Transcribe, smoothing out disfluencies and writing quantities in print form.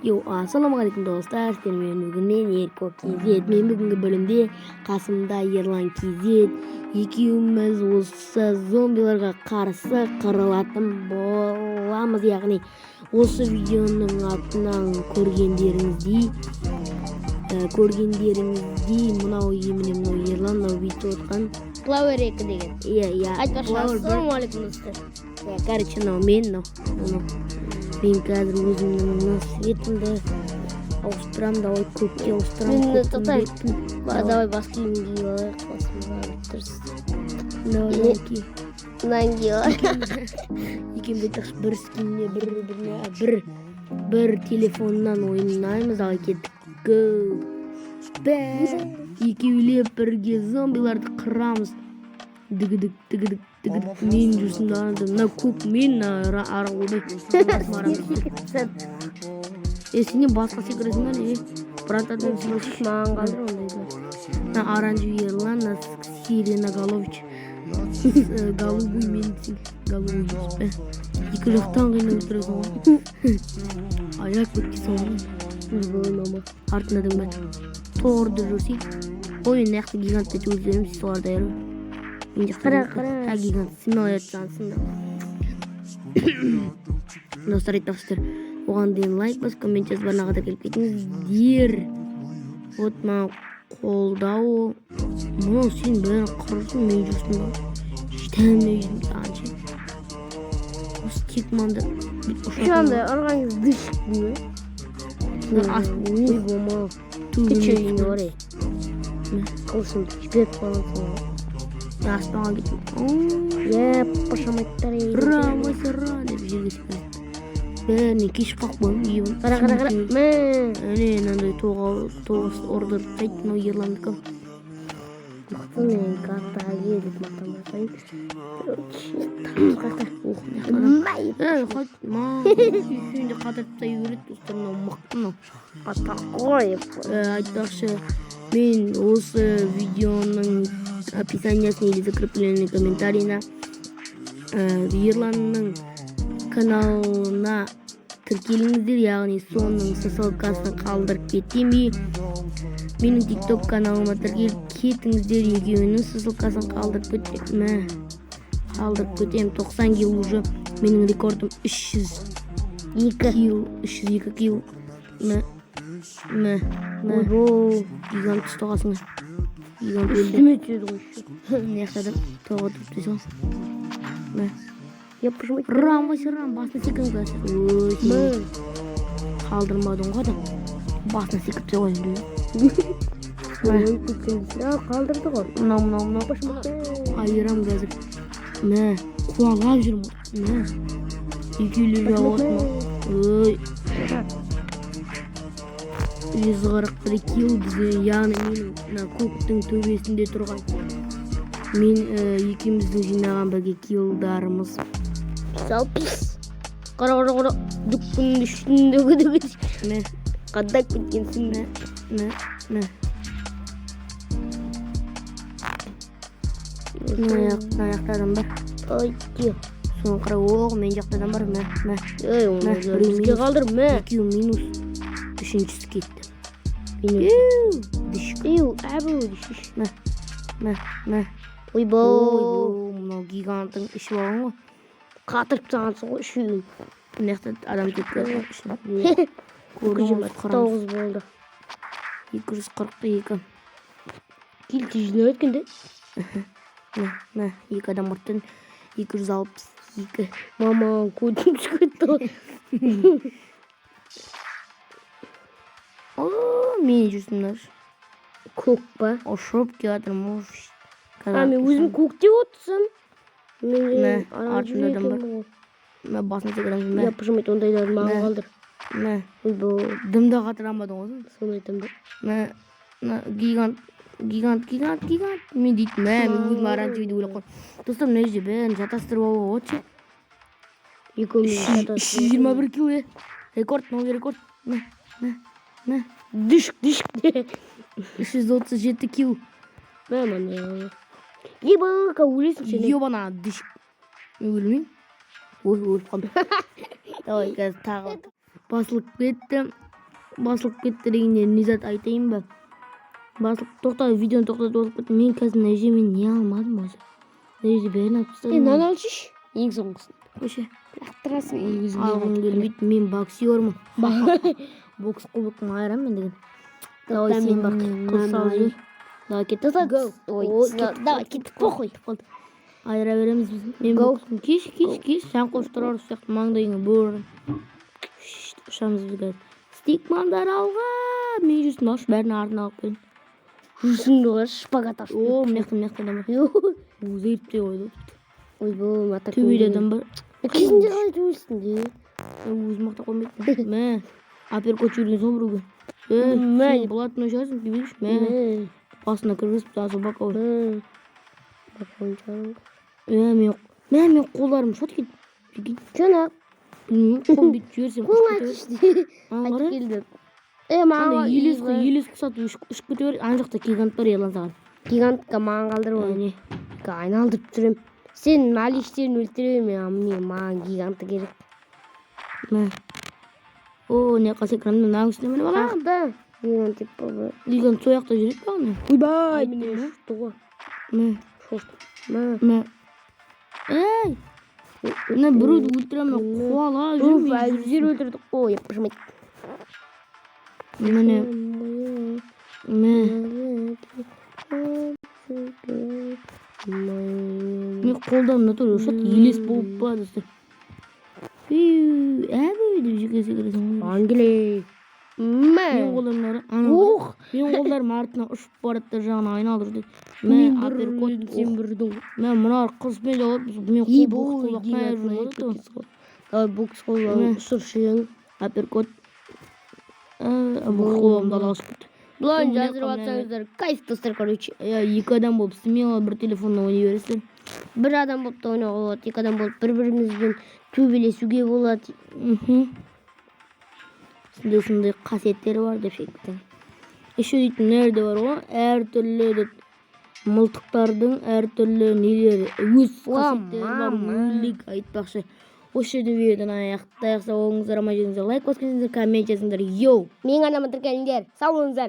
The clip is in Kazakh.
Йоу, ассалаумағалейкум, достар! Сіздермен бүгін мен, Ерко KZ. Мен бүгінгі бөлімде қасымда Ерлан KZ. Екеуміз осы зомбиларға қарсы қырылатын боламыз. Яғни осы видеоның атынан көргендеріңіздей, мынау именно мынау Ерлан, мынау бүйтіп отқан. Плауэр 2 деген. Иә. Айтпақшы, Flower бір. ассалаумағалейкум, достар. Иә, короче, мынау мен, мынау. Мен қазір өзімнің мына цветімді ауыстырамын. Давай, көкке ауыстырамын. Мен Көктің тоқтай. бетін. Давай, бас киімін киіп алайық, басымызға дұрыс. Давай, Не? давай, ки. Мынаны киіп алайық. Екеуміз, айтпақшы, бір скинне, бір біріне, бір телефоннан ойнаймыз. Давай, кеттік, го! Бә, екеулеп бірге зомбиларды қырамыз. Дігідік, дігідік, дігідік. Мен жүрсім да, мына көк, мен мына ара, ойбай. Е, сен басқа секіресің ба, не, братан? Маған қалдыр ондайды. Мына оранжевый Ерлан, мына сиреноголович, голубой мен, сен голубой емес пе? Екі жақтан қинап өлтіресің ғой, аяп кеткенсің ғой. Ойбой, мама. Артында да бар, торды жүрсей. Ой, мына жақта гигантты өлтіреміз, соларды айырып. Мен жақта Қара, гигант. қара. А, гигант смело сансың. Достар, айтпақшы, оған дейін лайк басып, коммент жазып, арнаға тіркеліп кетіңіздер. Вот, маған қолдау. Мынау сен бәрін қырсың, мен жүрсің ба, жетемей жүрмін саған ше. Осы тек мынандай бүйтіп ұшатын. Андай ұрған кезде дыш деймін. Ой, Ой, мама. Түбіне Кетші үйіңе бар, ей. Не? Қылышымды жіберіп қалғансың ғой. Аспанға кеттім. Е, пошамайттар, ей. Ра, деп жерге секіреді. Бәріне кеш қалып қойдым. Қара, қара, қара. Мә. Әне, мынандай тоғыз ордер тастайды мынау Ерландікі. Мықты, мен картаға келіп мақтанбасайын. Короче, қақта. Ох, мына жақта адам. Май. Ей, хоть ма, екеуін де қатырып тастай береді, достар, мынау мықты мынау. Такой. Айтпақшы, мен осы видеоның описаниясына или закрепленный комментарийна Ерланның каналына тіркеліңіздер, яғни соның ссылкасын қалдырып кетемін. Менің ТикТок каналыма тіркеліп кетіңіздер, екеуінің ссылкасын қалдырып кетемін. Мә, қалдырып кетемін. 90 килл уже, менің рекордым 300 2. килл, 302 килл. Мә, мә, мә! Ойбой. Гигант түсті қасыңа, гигант өлді. Үстіме түседі ғой еще. Мына жақта адам тоға тұрып дейсің ғой. Мә! Я пожимать. Рам, рам, басына секіріп қазір. Ой, сен Мә. қалдырмадың ғой, адам басына секіріп тастай ғой. Ой, кетсең дейсің. А, қалдырды ғой. Мынау, мынау, мынау. Пошамайттар. Айырам қазір. Мә, қуалап жүрмін ғой. Мә, екеулеп жауып. Ой, 141 килл бізге, яғни менің мына көктің төбесінде тұрған мен, екеуміздің жинаған бірге киллдарымыз. 160. Қара, қара, қара. Дүккінің үстіндегі дүгі. Мә! Қадап кеткенсің. Мә, мә, мә! Мына жақта адам бар. Ой, де. Соны қара. Оқ, мен жақта адам бар. Мә, мә! Ей, оны Мә, да біреу бізге минус. қалдыр, мә. Екеуі минус, үшіншісі кетті. Мен Дышк. Еу, әбу, дышш. Мә, мә, мә! Ойбой. Ой, мынау гиганттың ішіп алған ғой. Қатырып тастағансың ғой үшеуін. Мына жақта адам кетті. Екі Көрдім. жиырма Қырамыз. тоғыз болды. 242. Килл тез жинап екен де. Мә, мә, екі адам ұрттың. 262. Мама, көтім түсіп кетті ғой. О, мен жүрсім мына. Көк па? Ұшып келатырмын ғой. А, мен өзім көкте отырсам. Мен Мә, оранжевый артында адам бар. екенмін ғой. Мә, басына секіремін. Мә! Я пожимать, ондайларды маған Мә. қалдыр. Мә! Ойбой, Дымда қатыра алмадың ғой сен. соны айтамын да. Мә, мына гигант, гигант, гигант, гигант! Мен дейтін, мә, мен өзім оранжевый деп ойлап қойдым. Достар, мына жерде бәрін шатастырып алуға болады ше. Екеуміз 321 килл, е, рекорд, новый рекорд. Мә, мә, мә! Дышк, дышк де. 337 килл. Мә, міне. Ебака, өлесің сен. Ебана, дыш! Мен өлмеймін. Ой, өліп қалдым. Давай, қазір тағы басылып кетті. Басылып кетті дегенде не зат айтайын ба? Басылып, тоқта, видеоны тоқтатып басылып кетті. Мен қазір мына жерде, мен не алмадым өзі? Мына жерде бәрін алып Е, тастадым. Мынаны алшы, ең соңғысын. Қойшы. Лақтырасың и өзіңе. Алғым келмейді, мен боксермын. Бокс кубогын айырамын мен деген. Давай, сен бар, қыз салып жібер. Давай, кеттік. Go. Ой, Ой, кеттік. Давай, кеттік, похуй. Болды. Айыра береміз біз. Мен Go. боксым. Кеш, кеш, кеш. Жанқош тұрар сияқты маңдайыңа бөрі. Ұшамыз біз қазір. Стикмандар алға. Мен жүрсін, алшы, бәрін артына алып келейін. Жүрсіңді ғой, шпагат ашып. О, мына жақта, мына жақта адам бар. Өзі те қойды. Ойбой, мата. Төбеде адам бар. Кезінде қалай төбелестің де? Өзім мақтап қоймайтын. Мә. Апперкот жіберген соң біреуге. Е, Мә. сен болатын шығарсың, билейші. Мә. Басына кіргізіп тастады боковой. Мә. Боковой шығарың. Мә, мен, мә, мен қолдарым ұшады екен. Прикинь. Жана, Білмеймін, қолым бүйтіп жіберсем қолың ұшып кете айтшы. береді. Ана Айтып қара. келді. Е, маған Андай елес қой, елес құсатып ұшып кете береді. Ана жақта гигант бар, Ерлан, саған. Гигантқа маған қалдырып оны. Не? Айналдырып жүремін. Сен малиштерін өлтіре берме, мен маған гиганты керек. Мә. О, не қалса экранды мынаның үстіне мініп аламын. Қаяқта? Гигант деп болды. Гигант сол жақта жүреді бағана. Ойбай, Айттым міне ба? шошты ғой. Мә, Шошты. Мә. мә. Ей! Мына біреуді өлтіре алмай қуалап Уф, жүрмін. Әзір өлтірдік қой, еппішмайт. Міне, мә. Мен қолдарым натуре ұшады, елес болып па, достар. Фью, әбі деп жеке секіресің ғой. Ангеле. Мә. Менің қолдарым ана қара. Ух. Менің қолдарым артына ұшып барады да, жағына айналдырып жүреді. Мә, Мен бір апперкот. өлдім, сен бір өлдің. Мә, мыналар қылышпен жауап, мен Ей, қол бой, бокс қолдап гигант жүрмін ғой. Давай, бокс қолдан Мә. ұшыршың. Апперкот. Бокс қолым далаға ұшып кетті. Былай Мына жаздырып жаққа, мына жатсаңыздар, кайф, достар, короче. Иә, екі адам болып смело бір телефоннан ойнай бересіздер. Бір адам болып та ойнауға болады, екі адам болып бір бірімізбен төбелесуге болады. Сондай сондай қасиеттері бар деп шекті. Еще дейтін мына жерде бар ғой, әртүрлі деп мылтықтардың әртүрлі нелері, өз Уа, қасиеттері бар. мама. Өлік айтпақшы. Осы жерде видеоны аяқтайық. Сау болыңыздар, аман, лайк басыңыздар, коммент жазыңдар. Йоу! Менің арнама тіркеліңдер. Сау болыңыздар.